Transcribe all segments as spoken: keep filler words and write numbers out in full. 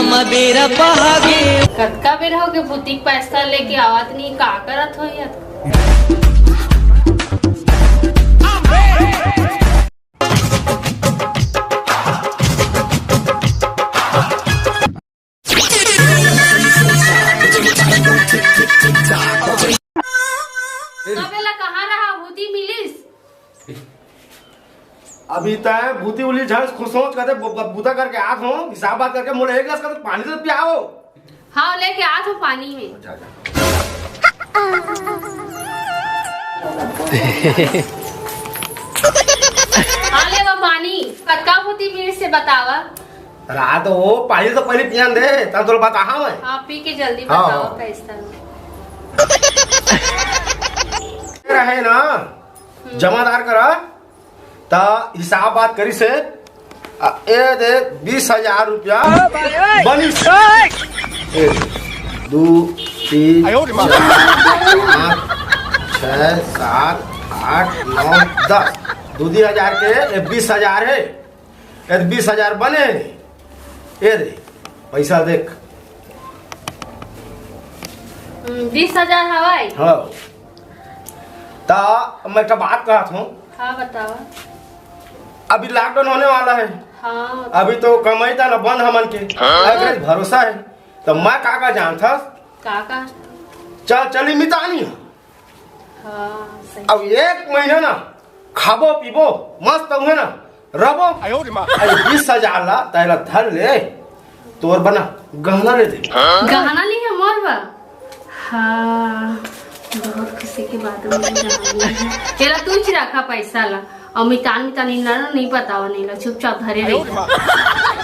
बेरा पहागे। कतका बेर होगे भूती के पैसा लेके आवत नहीं, का करत हो ये? तबेला कहाँ रहा भूती मिलिस? अभी तय भूती उली झंस खुश सोच करते ब-, ब-, बूता करके आत हो, हिसाब बात करके मोला एक गिलास करके पानी तो पियाओ। हाँ, लेके आत हो पानी में। अच्छा, अच्छा। हाँ, ले वो पानी। कतका भूती मिलिस बतावा। रात हो, पानी तो पहले पियन दे, तब तोला बताहा मैं। हाँ, पी के जल्दी हाँ, बताओ हाँ। कैसा। रहे ना, हम्म। जमादार करा, त हिसाब बात करी से, आ, ए दे बीस हजार रुपया बनिस। ए, दू, तीन, आयो रे माँ। चार, पाँच, छः, सात, आठ, नौ, दस। दू दी हजार के ए बीस हजार हे। ए दे बीस हजार बने हे। ए दे, पैसा देख। हम्म, बीस हजार हवय। हाँ। त मैं एक बात कहत हूँ। हाँ, बताओ। अभी lockdown होने वाला है। हाँ। अभी तो कमाई धंधा बंद हमन के। हाँ। अगर भरोसा है, तो मैं का का जानथस? का का? चल, चली मितानी। हाँ, सही। अब एक महीना ना खाबो पीबो, मस्त हुए ना, रबो। आयो रे माँ। अरे बीस हजार ला, तैला धर ले, तोर बना गहना ले दे। गहना ली है मोर बा? हाँ, बहुत खुशी की बात है, मुझे गहना ली है। तेरा तू ही रखा पैसा ला, और मितान मितान इन ला नहीं बतावा नहीं ला, चुपचाप धरे रही।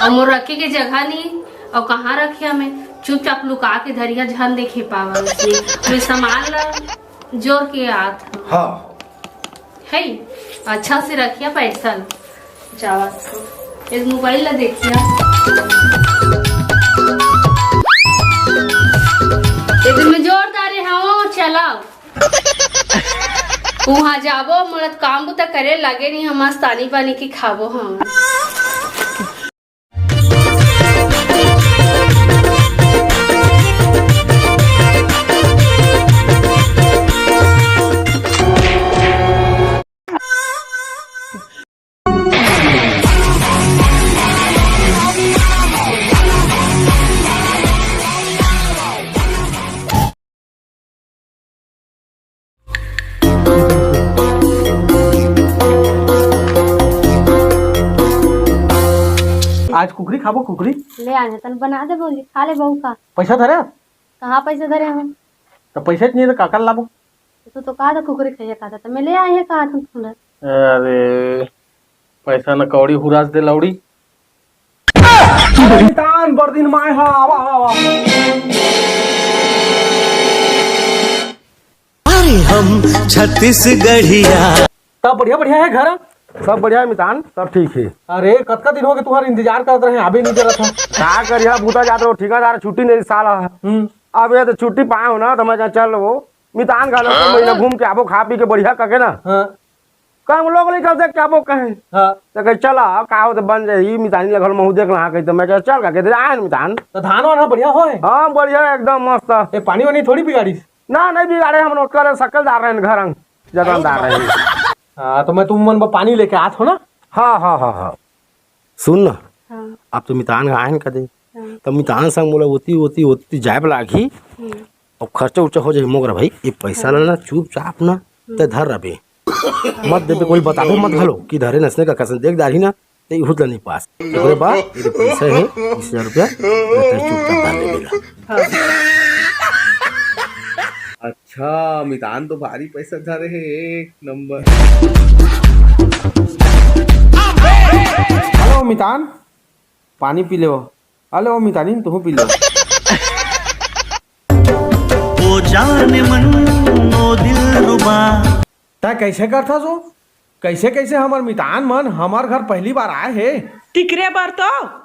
और मोर रखे के जगह नहीं, और कहाँ रखिया मैं, चुपचाप लुका के धरिया, झन देखे पावा उसने। मैं सामान ला जोर के आत हूँ। हाँ। है, अच्छा से रखिया पैसा ल। जावा तो। एक मोबाइल ला देखिया। एक दिन में जोर डारे हवं, चलाओ। उहाँ जाबो, मोला काम बुता करे लागे नहीं, हम आज तानी बानी के खाबो हम। आज कुकरी खाबो, कुकरी। ले आने तन बना दे भौजी, खा ले बहू का। पैसा धरे? कहाँ पैसा धरे हूँ? तो पैसा नहीं तो काकर लाबो? तू तो कहा था कुकरी खाइए, कहा था, तो मैं ले आए हैं, कहा था तुमने। अरे, पैसा न कौड़ी हुरास दे लौड़ी। अरे मितान, बड़ दिन माय हा, आवा, आवा, आवा। अरे हम छत्तीसगढ़िया। सब बढ़िया, बढ़िया है घर? सब बढ़िया है मितान, सब ठीक है। अरे, कतका दिन हो गए तुम्हारा इंतजार करत रहे, अभी नहीं करत है। का करिया, बूता जात रहो, ठेकेदार छुट्टी नहीं साला। हम्म। अब ये तो छुट्टी पाए हो ना, तो मैं कहा, चल वो मितान घर हाँ? महीना घूम के आबो, खा पी के बढ़िया करके ना। हाँ। काम लोग नहीं करते, क्या वो कहे? हाँ। तो कहे, "चला, का हो तो बन जाई, मितानी लगल महू देख ला," कही, तो मैं कहे, "चल," का कहते, "आए न मितान।" तो धान वान बढ़िया होय? हाँ, बढ़िया, एकदम मस्त। ए, पानी वानी थोड़ी बिगाड़ीस? ना, नहीं बिगाड़े, हम लोग करे सकलदार रहे घर, जगनदार रहे। हाँ, तो मैं तुम मन बर पानी लेके आत हो ना। हाँ, हाँ, हाँ, हाँ। सुन ना, हाँ। अब तो मितान आए न कदे, हाँ। तो मितान संग मोला ओती, ओती, ओती जाए ला लागही। हम्म। अब खर्चा उर्चा हो जाही मोगरा भाई, ये पैसा हाँ। ला ना चुपचाप ना, हम्म। ते धर रबे। मत देबे, कोई बताबे मत घलो कि धरे नसने का कसम देख डारही ना, ते इहुत ला नहीं पास। ओकरे बाद ये पैसा है, बीस हजार रुपया, ते चुपचाप डाल दे बेला। हाँ। अच्छा, मितान तो भारी पैसा धरे है, एक नंबर। हेलो मितान, पानी पी लेवो। हेलो मितानी, तुहू पी लेवो। ओ जाने मन, ओ दिलरुबा। तै कैसे करथस ओ? कैसे, कैसे हमर मितान मन हमर घर पहली बार आए हे? तिकरे बर तो।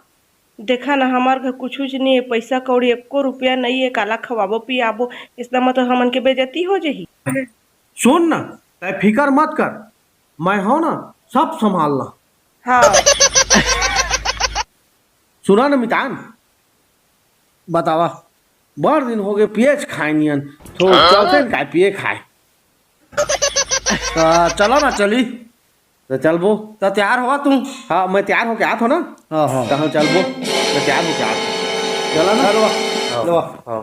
देखा ना, हमर घर कुछुच नहीं है, पैसा कौड़ी एको रुपया नहीं है, काला खवाबो पियाबो, इसना मतलब हमन के बेइज्जती हो जाही। सुन ना, तै फिकर मत कर, मैं हूं ना, सब संभाल ला। हाँ। सुना ना मितान, बतावा, बड़ दिन होगे पियेच खाय नियन। तो चलते न काय पिये खाय? त चला ना, चली। त चलबो। त तैयार होवा तू। हाँ, मैं तैयार होके आत हो ना। हाँ, हाँ। त हम चलबो। मैं तैयार होके आत हो। चला ना। चलवा। हाँ। चलवा। हाँ।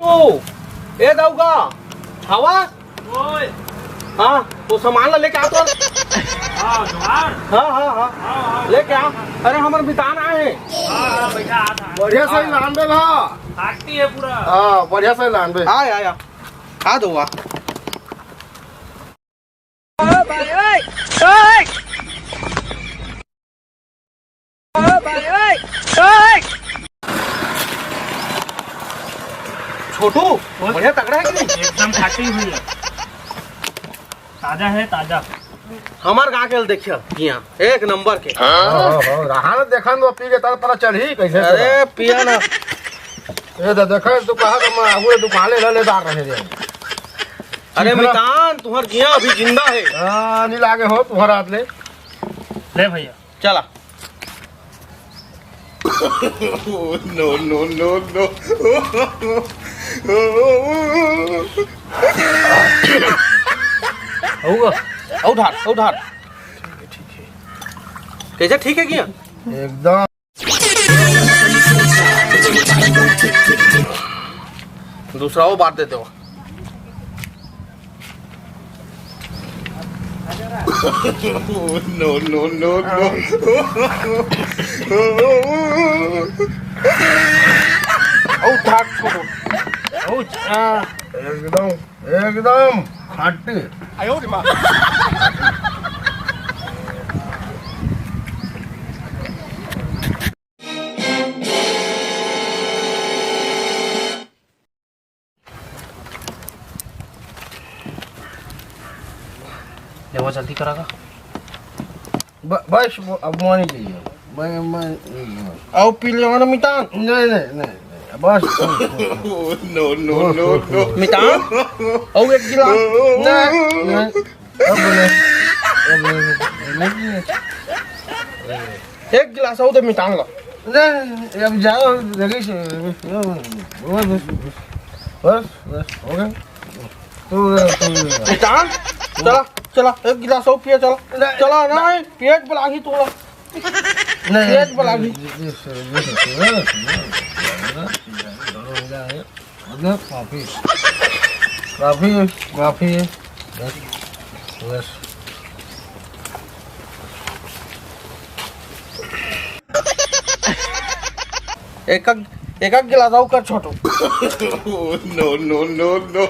ओ, ए दउगा, हवा? ओए। हाँ, वो सामान ला लेके आ तो। हाँ, जुगाड़। हाँ, हाँ, हाँ। हाँ, हाँ, लेके आ। अरे, हमर मितान आए हैं। हाँ, हाँ, बैठा, आ, आ। बढ़िया से लान बे भा। फाटी है पूरा। हाँ, बढ़िया से लान बे। आ, आ, आ। आ दो, आ। छोटू, बोल। बढ़िया तगड़ा है कि नहीं? एकदम खाटी हुई है, ताजा है, ताजा। हमार गाँव के ल देखिया, यहाँ एक नंबर के। हाँ, हाँ, हाँ, रहा ना, देखा न, वो पी के तार पता चढ़ी कैसे अरे, तेरा। पिया ना। ये दे, देखा, तू कहा कि मैं आगू दुकान ले, ले, ले, डाल रहे थे। अरे, ठीक है। मितान, तुम्हार जिया अभी जिंदा है। हाँ, नहीं लागे हो, तुम्हारा हाथ ले। ले भैया। चला। No, no, no, no। होगा। औ ढार, औ ढार। ठीक है, ठीक है। कैसे ठीक है किया? एकदम। दूसरा वो बात देते हो। No, no, no, no। औ ढार छोड़ो। औ, आ। एकदम, एकदम खाटी। ले, वो जल्दी करा का। ब-, बस, वो अब वो नहीं चाहिए। मैं, मैं, नहीं। आओ, पी ले, वाला मितान। नहीं, नहीं, नहीं, नहीं, बस। No, no, no, no। मितान, आओ, एक गिलास। नहीं, नहीं। अब नहीं, अब नहीं, नहीं, नहीं। एक गिलास और दे मितान ला। नहीं, नहीं, अब जाओ, जल्दी से। बस, बस, बस, बस, हो गया। तू, तू। मितान, चला, चला, एक गिलास और पिया, चला। नहीं। चला, नहीं, पेट बलाही तोला। नहीं, पेट बलाही। अरे, काफी, काफी, काफी। बस, बस। एक, एक, एक गिलास और कर छोटू। No, no, no, no।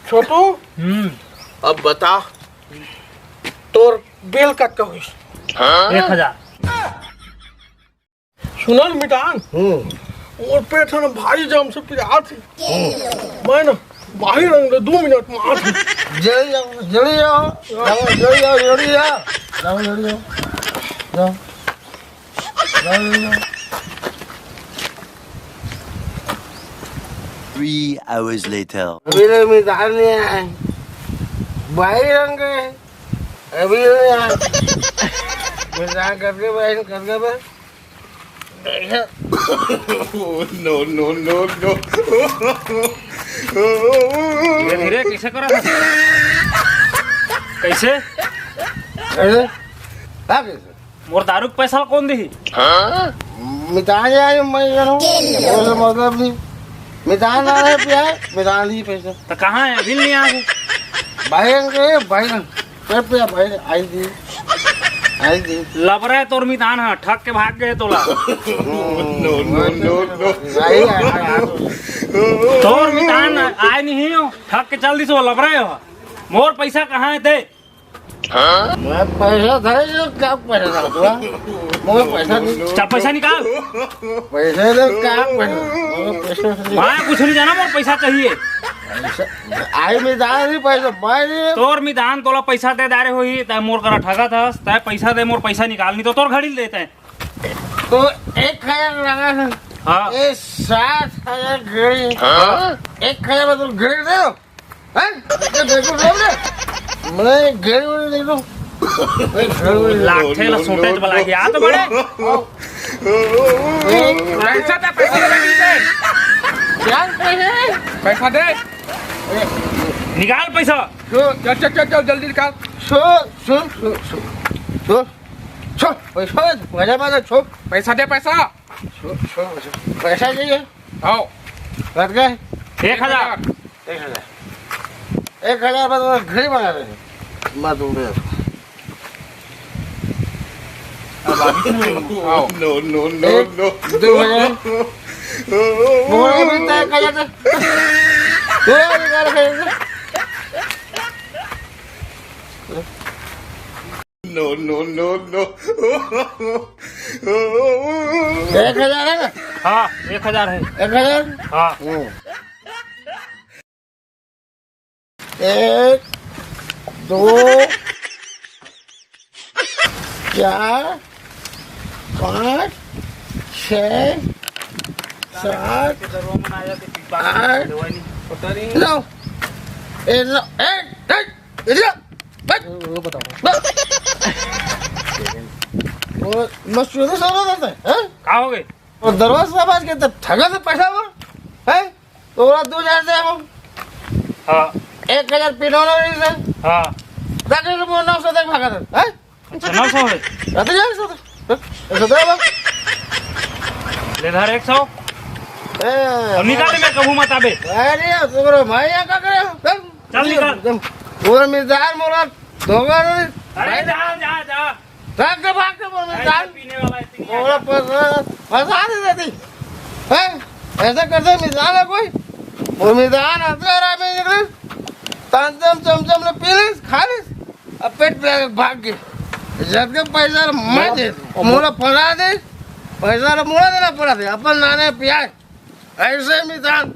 छोटू, हम्म। अब बता, तोर बिल कतका होइस? एक हजार। सुनल मितान, हम्म। मोर पेट ह ना भारी जाम से पिरात हे। हम्म। मैं ना बाहिर अंग ले दू मिनट में आत हूँ। जल्दी जाओ, जल्दी जाओ, जाओ, जल्दी जाओ, जल्दी जाओ, जाओ, जल्दी जाओ, जाओ, जाओ, जल्दी जाओ। Three hours later। अभी ले मितान नहीं आए, बाहिर अंग गए, अभी नहीं आए। मितान करके बाहिर, करके बाहिर। No, no, no, no। धीरे, धीरे, कैसे करा था? कैसे? अरे, का कैसे? मोर दारू के पैसा कौन दिही? मितान आए, मैं जानो। ओसे मतलब नहीं। मितान आ रहे पिया, मितान दी पैसा। तो कहाँ है? अभी नहीं आए। भाई के, भाई। ए पिया भाई, आई दी, आई दी। लबरा है तोर मितान ह, ठग के भाग गए तोला। No, no, no, no। आई, आई, आई, आई। तोर मितान आए नहीं हो, ठग के चल दिस, वो लबरा है हो। मोर पैसा कहाँ है ते? मैं पैसा था ही नहीं, क्या पैसा था तोला? मोर पैसा नहीं। चल पैसा निकाल। पैसा नहीं, क्या पैसा? मोर पैसा नहीं। मैं कुछ नहीं जाना, मोर पैसा चाहिए। आई मितान नहीं, पैसा मैं नहीं। तोर मितान तोला पैसा दे डारे होही, तै मोर करा ठगत हस, तै पैसा दे, मोर पैसा निकाल, नहीं तो तोर घड़ी ले देते हैं। तो एक हजार लगा है। हाँ। ये सात हजार घड़ी। हाँ। एक हजार में तुम घड़ी दे दो। हैं? ये देखो, दे दो। मैं घड़ी उड़ी दे दूँ। मैं घड़ी उड़ी दे दूँ। लाठे ला सोटे वाला के आ तो बड़े। पैसा दे, पैसा दे, जल्दी दे। क्या पैसे? पैसा दे। निकाल पैसा। सुन, चल, चल, चल, चल, जल्दी निकाल। सुन, सुन, सुन, सुन। सुन, सुन, पैसा दे, मजा मत छो। पैसा दे, पैसा। सुन, सुन, सुन। पैसा चाहिए? आओ। कट गए? एक हजार। एक हजार। एक हजार पर तो घड़ी बना रहे हैं। मैं तुम पे। आओ। No, no, no, एक, no। दो हजार। वो भी तय कर लेते। वो भी निकाल के। No, no, no, no। एक हजार है ना? हाँ, एक हजार है। एक हजार? हाँ। हम्म। एक, दो, चार, पाँच, छः, सात, आठ, नौ। ए, नौ, ए, ए, ए, ए, वो बताओ। वो, वो शुरू से हो रहा था, हैं? का हो गए? वो दरवाजा से आवाज के तब ठगा से पैसा हुआ, हैं? तो बोला, "दो हजार दे हम।" हाँ। एक हजार पिनौला नहीं दे। हाँ। ताकि वो नौ सौ तक भागा था, हैं? अच्छा, नौ सौ है? रहते जाए सौ तक। एक सौ दे दो। ले धर एक सौ। ए, और निकाल, मैं कहूँ मत आबे। अरे, तुम्हारा भाई यहाँ का करे? चल। चल, निकाल। एकदम। पूरा मिजाज मोरा धोखा नहीं। अरे, जा, जा, जा। भाग के, भाग के, बोल, अरे, जान। पीने वाला है, इतनी मोला आदत। फंसा, फंसा दे देती। हैं? ऐसा करते मिजान है कोई? वो मिजान आते आराम में निकले। तांतम चमचम ने पी लिस, खा लिस। अब पेट पे भाग गए। जब के पैसा मैं दे दूं। मोला फंसा दे, पैसा मोला देना पड़ा था। अपन नाने पियाए। ऐसे मिजान,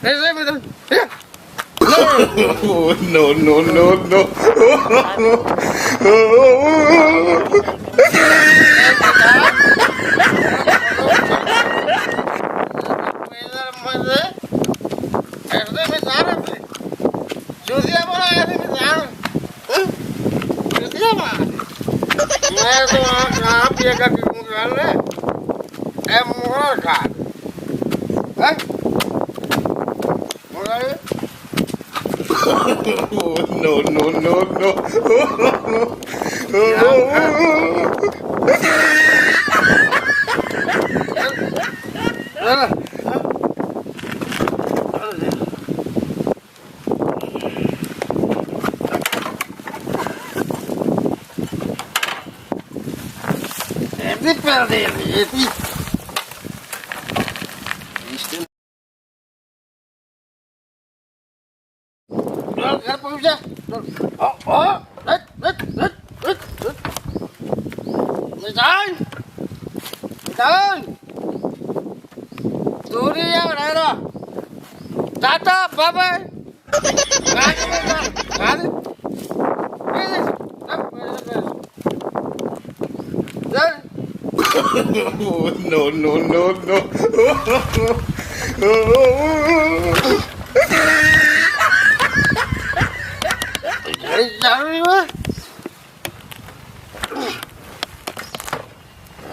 ऐसे मिजान। No, no, no, no। ऐसे मिजान है। चूतिया बना है मिजान। चूतिया बना। मैं तो आप, आप ये का क्यों कर रहे? ए, मोर का। हैं? No, no, no, no। चल, घर पहुंच जा। चल। ओ, ओ, हट, हट, हट, हट, हट। मिजान, मिजान। दूरी है, रह रहा। टाटा, बाय बाय। कहाँ गए? कहाँ गए? चल। No, no, no, no।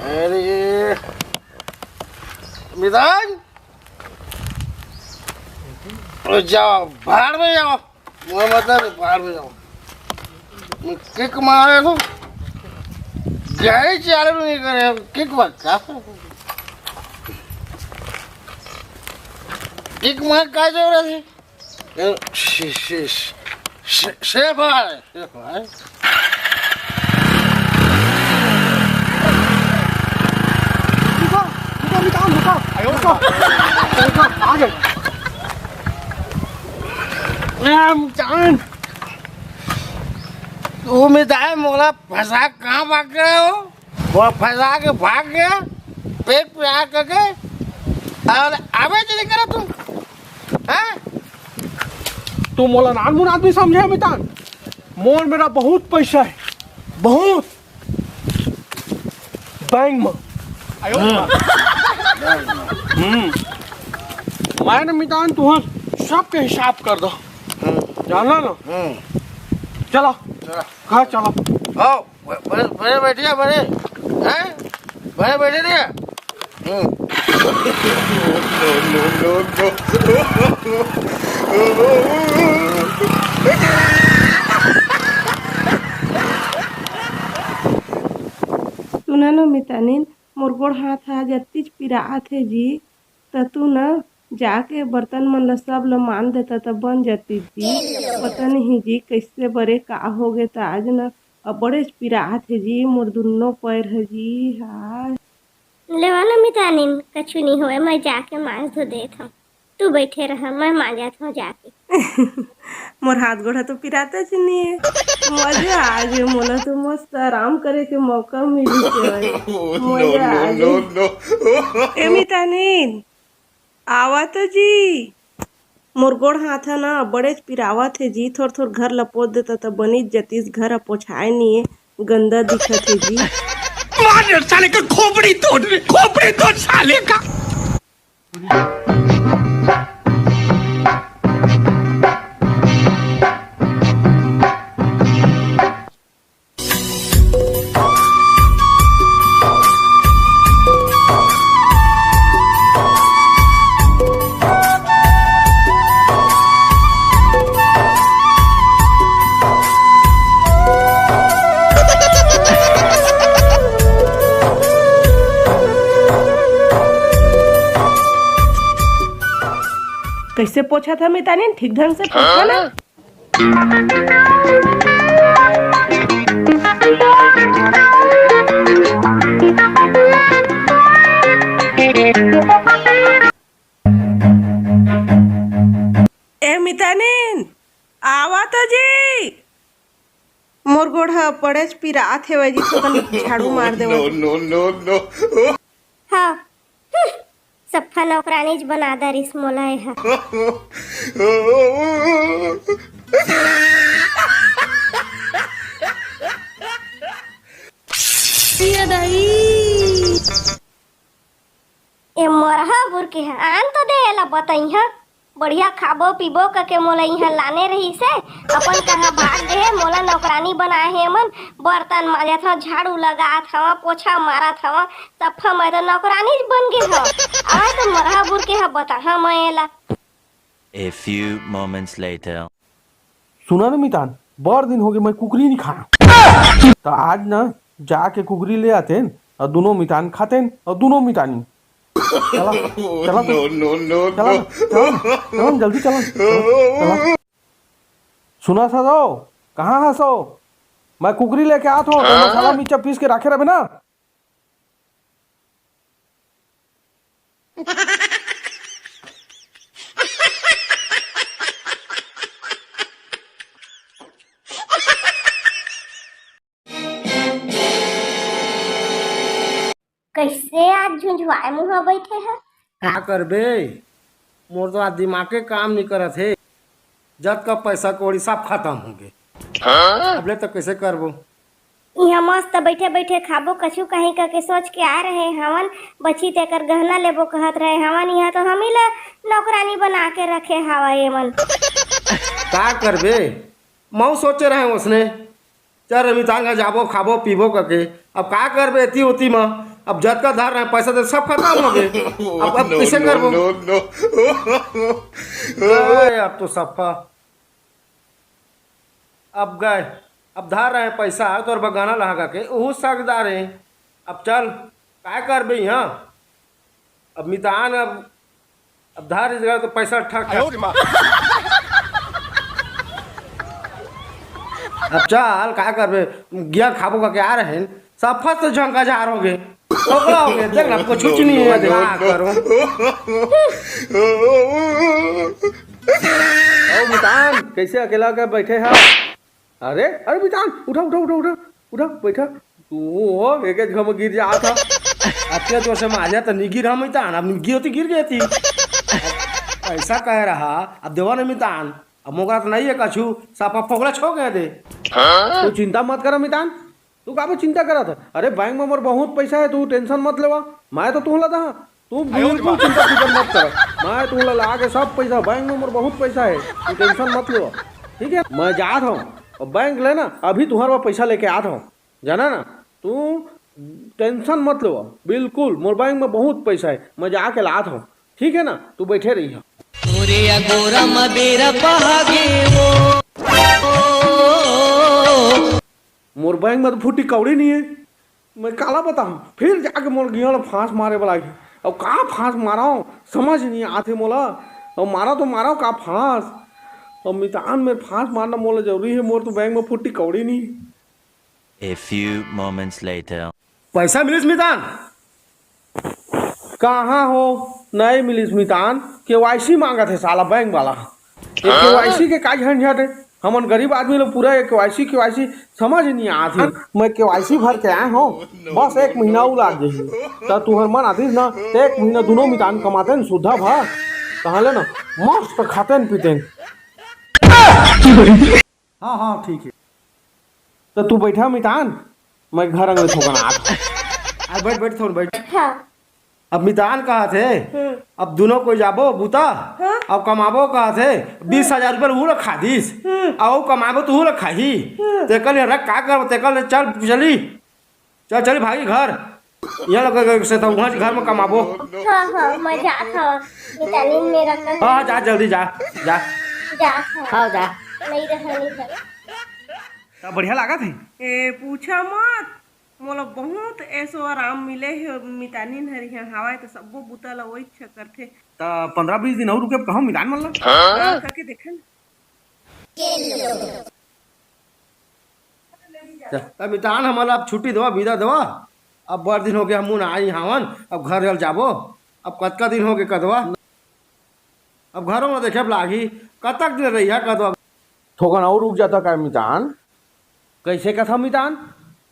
अरे, मिजान, जाओ, भाड़ में जाओ। वो मतलब, भाड़ में जाओ। मैं किक मारे तो गए चालू नहीं करे, किक मार का? किक मार का जरूरत है? ए, शे-, शे-, शे-, शे-, शेफ आ रहा है, शेफ आ रहा है। रुको, रुको, रुको, रुको, रुको, आ गए। राम जान, तू में जाए मोला फंसा कहाँ भाग रहे हो? वो फंसा के भाग गया, पेट प्यार करके, और अबे चले करो तुम, हैं? तू मोला नानमुन आदमी समझे मितान? मोर मेरा बहुत पैसा है, बहुत, बैंक में। हम्म। मैं न मितान तुहर सबके हिसाब कर दो। हम्म। जानला ना? हम्म। चलो। चलो। घर चलो। आओ। बड़े, बड़े बैठिया, बड़े। हैं? बड़े बैठे रहिया। हम्म। सुना न मितानिन, मोर गोड़ हाथ ह जत्तीच पिरात हे जी, त तू न जाके बर्तन मन ल सब ल मान देता त बन जतिस जी। पता नहीं जी कइसे बरे का होगे त आज न अबड़ेच पिरात हे जी मोर दुन्नो पैर ह जी। हाय। लेवा न मितानिन, कछु नहीं होय, मैं जाके मांज धो देत हूँ। तू बैठे रह, मैं मांजत हूँ जाके। मोर हाथ गोड़ ह तो पिरातेच नहीं है। मजा आ गे, मोला तो मस्त आराम करे के मौका मिली के। मजा आ गे। ए मितानिन, आवा तो जी। मोर गोड़ हाथ ह ना बड़ेच पिरावत हे जी, थोर थोर घर ल पोछ देता त बनिच जतिस, घर ह पोछाए निये, गंदा दिखत हे जी। मार साले का खोपड़ी तोड़ रे, खोपड़ी तोड़ साले का। कैसे पोछा था मितानिन? ठीक ढंग से पोछा ना। ए मितानिन, आवा तो जी। मोर गोड़ ह बड़ेच पिरात हेवय जी, थोकन झाड़ू मार देवत। No, no, no, no। हाँ, हम्म, सफ्फा नौकरानीच बना दरिस मोला एहा। ये दाई। ए मरहा बुरके ह, आन तो दे एला बतइहा। बढ़िया खाबो पीबो कके मोला इहाँ लाने रहिसे, अपन कहाँ भाग गे हे, मोला नौकरानी बनाए हे एमन। बर्तन मांजत हव, झाड़ू लगात हव, पोछा मारत हव, सफ्फा मैं तो नौकरानीच बन गे हव। आय तो मरहा बुरके ह बताहा मैं एला। A few moments later। सुना न मितान, बड़ दिन होगे मैं कुकरी नी खाया। त आज न जाके कुकरी ले आतेन अउ दुनो मितान खातेन अउ दुनो मितानी। चला, चला तो। No, no, no, चला न, no। चला न, चला न, जल्दी चला न, चला, चला। सुना ससो, कहाँ हसो? मैं कुकरी लेके आत हूँ, तो मसाला मिर्चा पीस के राखे रहबे ना। कइसे आज झुंझुवाए मुंह बइठे ह? का करबे, मोर तो आज दिमागे काम नइ करत हे। जतका पैसा कौड़ी सब खतम होगे। अबले तो कइसे करबो? इहाँ मस्त बइठे बइठे खाबो कछु कहीं कके सोच के आए रहे हवन। बची तेकर गहना लेबो कहत रहे हवन, इहाँ तो हमी ला नौकरानी बना के रखे हवा एमन। का करबे, मऊ सोचे रहे ओसने। चल रमितान घर जाबो, खाबो पीबो कके। अब का करबे एती ओती म? अब जतका धर रहे पैसा तो सब खतम होगे। अब, अब कइसे करबो? No, no, no। गए अब तो सफ्फा। अब गए, अब धर रहे पैसा तोर बगाना लहा के, ओहू सगदार हे। अब चल, काय करबे इहाँ? अब मितान, अब, अब धर इस घर तो पैसा ठक ठक। अब चल, काय करबे? गिया खाबो कके आ रहे हैं, सफ्फा तो झंका झार होगे। ओकरा होगे, देख ना, कुछ नहीं है, का करो? ओ मितान, कइसे अकेला के बइठे हव? अरे, अरे मितान, उठा, उठा, उठा, उठा, उठा, बइठा। तू हो, एके झम गिर जात ह। अतके जोर से मारिया त नी गिर हम मितान, अब गिर होती गिर गई थी। अब पैसा कहे रहा, अब देवा न मितान। अब मोकरा तो नहीं है कछु, सब अब फोकला छो गए दे। हाँ? तू चिंता मत कर मितान, तू काबर चिंता करत है? अरे बैंक में मोर बहुत पैसा है, तू टेंशन मत लेवा, मैं तो तुहला दहा, तू बिल्कुल चिंता फिकर मत कर, मैं तुहला ला के सब पैसा, बैंक में मोर बहुत पैसा है, तू टेंशन मत लेवा, ठीक है? मैं जात हूँ बैंक ले ना, अभी तुम्हारा पैसा लेके आत हूँ, जाना ना, तू टेंशन मत लेवा, बिल्कुल मोर बैंक में बहुत पैसा है, मैं जाके लात हूँ, ठीक है ना? तू बैठे रही। मोर बैंक में तो फुटी कौड़ी नहीं है, मैं काला बताऊँ, फिर जाके मोर गिया ल फांस मारे वाला है। अब का फांस मारा, समझ नहीं आते मोला। अब मारा तो मारा का फांस, अब मितान में फांस मारना मोला जरूरी है, मोर तो बैंक में फुटी कौड़ी नहीं। A few moments later. पैसा मिलिस मितान? कहाँ हो, नहीं मिलिस मितान। केवाईसी मांगत हे साला बैंक वाला। ये केवाईसी के का झंझट है? हमन गरीब आदमी लोग पूरा ये केवाईसी, केवाईसी समझ नहीं आत हे। मैं केवाईसी भर के आए हूँ, बस एक महीना अउ लाग जाही। त तुहर मन आतिस ना, त एक महीना दोनों मितान कमातेन सुद्धा भर, तहाँ ले ना मस्त खातेन पीतेन। हाँ, हाँ, ठीक है। त तू बैठा मितान, मैं घर अंगले थोकन आत। आ, बैठ, बैठ, थोड़ बैठ। हाँ। अब मितान कहा थे, हम्म। अब दोनों कोई जाबो बूता, हाँ। अब कमाबो कहा थे, बीस हजार रुपया उ ल खा दिस, हम्म। अउ कमाबो तो उ ल खाही। हम्म। तेकर ले रख का करबो, तेकर ले चल, चली। चल, चली भागी घर। यहाँ लोग से तो वहाँ घर में कमाबो। हाँ, हाँ, मैं जात हूँ। मितानिन मेरा कर हाँ, हाँ, जा, जल्दी जा, जा। जात हूँ। हाँ, जा। नहीं रहनी है। तब बढ़िया लागत हे? ए, पूछा मत। मोला बहुत ऐसो आराम मिले हे। मितानिन हर यहाँ हवाए तो सब्बो बुता ला वही इच्छा करथे। त पंद्रह बीस दिन अउ रुके कहूँ मितान मन ला? हाँ, करके देखा ना। त मितान हमन ला अब छुट्टी देवा, विदा देवा। अब बड़ दिन हो गया, हमू ना आई हावन, अब घर जल जाबो। अब कतका दिन हो गए कदवा, अब घरों में देखे लागही, कतक दिन रही है कदवा। थोकन अउ रुक जाता का मितान? कैसे कथा मितान?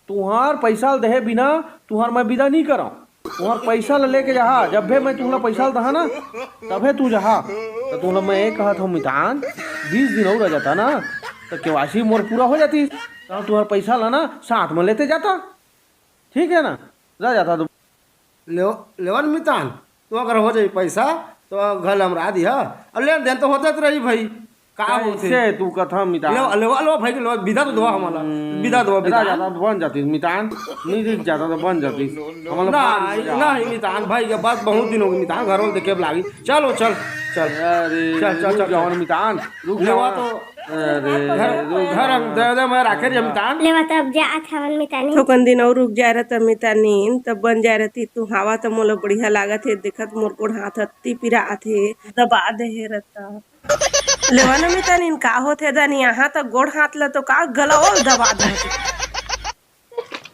तुहार पैसा ल देहे बिना तुहार मैं विदा नहीं करव। तुहार पैसा ल लेके जहा, जब भी मैं तुहला पैसा ल दहा ना, तभे तू जहा। तो तुहला मैं ये कहत हूँ मितान, बीस दिन अउ रह जाता ना, तो केवाईसी मोर पूरा हो जाती, तो तुहर पैसा ल ना साथ में लेते जाता, ठीक है ना? रह जाता तो लेव-, लेवन मितान, तो अगर हो जाई पैसा, तो घर ले हमरा दिहा। अब लेन देन तो होते रही भाई, का होथे? कैसे तू कथा मितान? लेवा, लेवा, लेवा भाई, लेवा, विदा तो देवा हमला। हम्म, विदा देवा, विदा। राजा तो बन जातीस मितान, नहीं दिख जाता तो बन जातीस। हमला नहीं, भाग जा। नहीं मितान, भाई, ये बात बहुत दिन हो गए मितान, घर वाले देखे लागी। चलो, चल, चल। अरे, चल, चल, रुक चल, जाओ चल। मितान, रुक लेवा जाओ। तो अरे, घर, रुक घर जाओ। हम दे दे, मैं राखे रही मितान। लेवा तो अब जात हवन मितानी। थोकन दिन और रुक जाए रहता मितानीन, तब बन जाए रहती। तू हवा तो मोला बढ़िया लागत हे, देखत मोर गोड़ हाथ अत्ती पिरा आथे, दबा दे हे रहता। लेवा न मितानिन, का होथे दानी, यहाँ तक गोड़ हाथ ला तो का गला ओल दबा दे।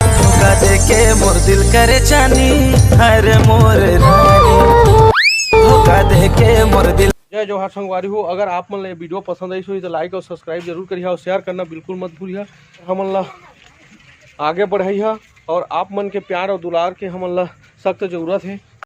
धोखा देके मोर दिल करे जानी, अरे मोर रानी। धोखा देके मोर दिल। जय जोहार संगवारी हो, अगर आप मन ला ये वीडियो पसंद आइस होही तो like और subscribe जरूर करिहा और share करना बिल्कुल मत भूलिहा। हमन ला आगे बढ़ाइहा और आप मन के प्यार और दुलार के हमन ला सख्त जरूरत हे।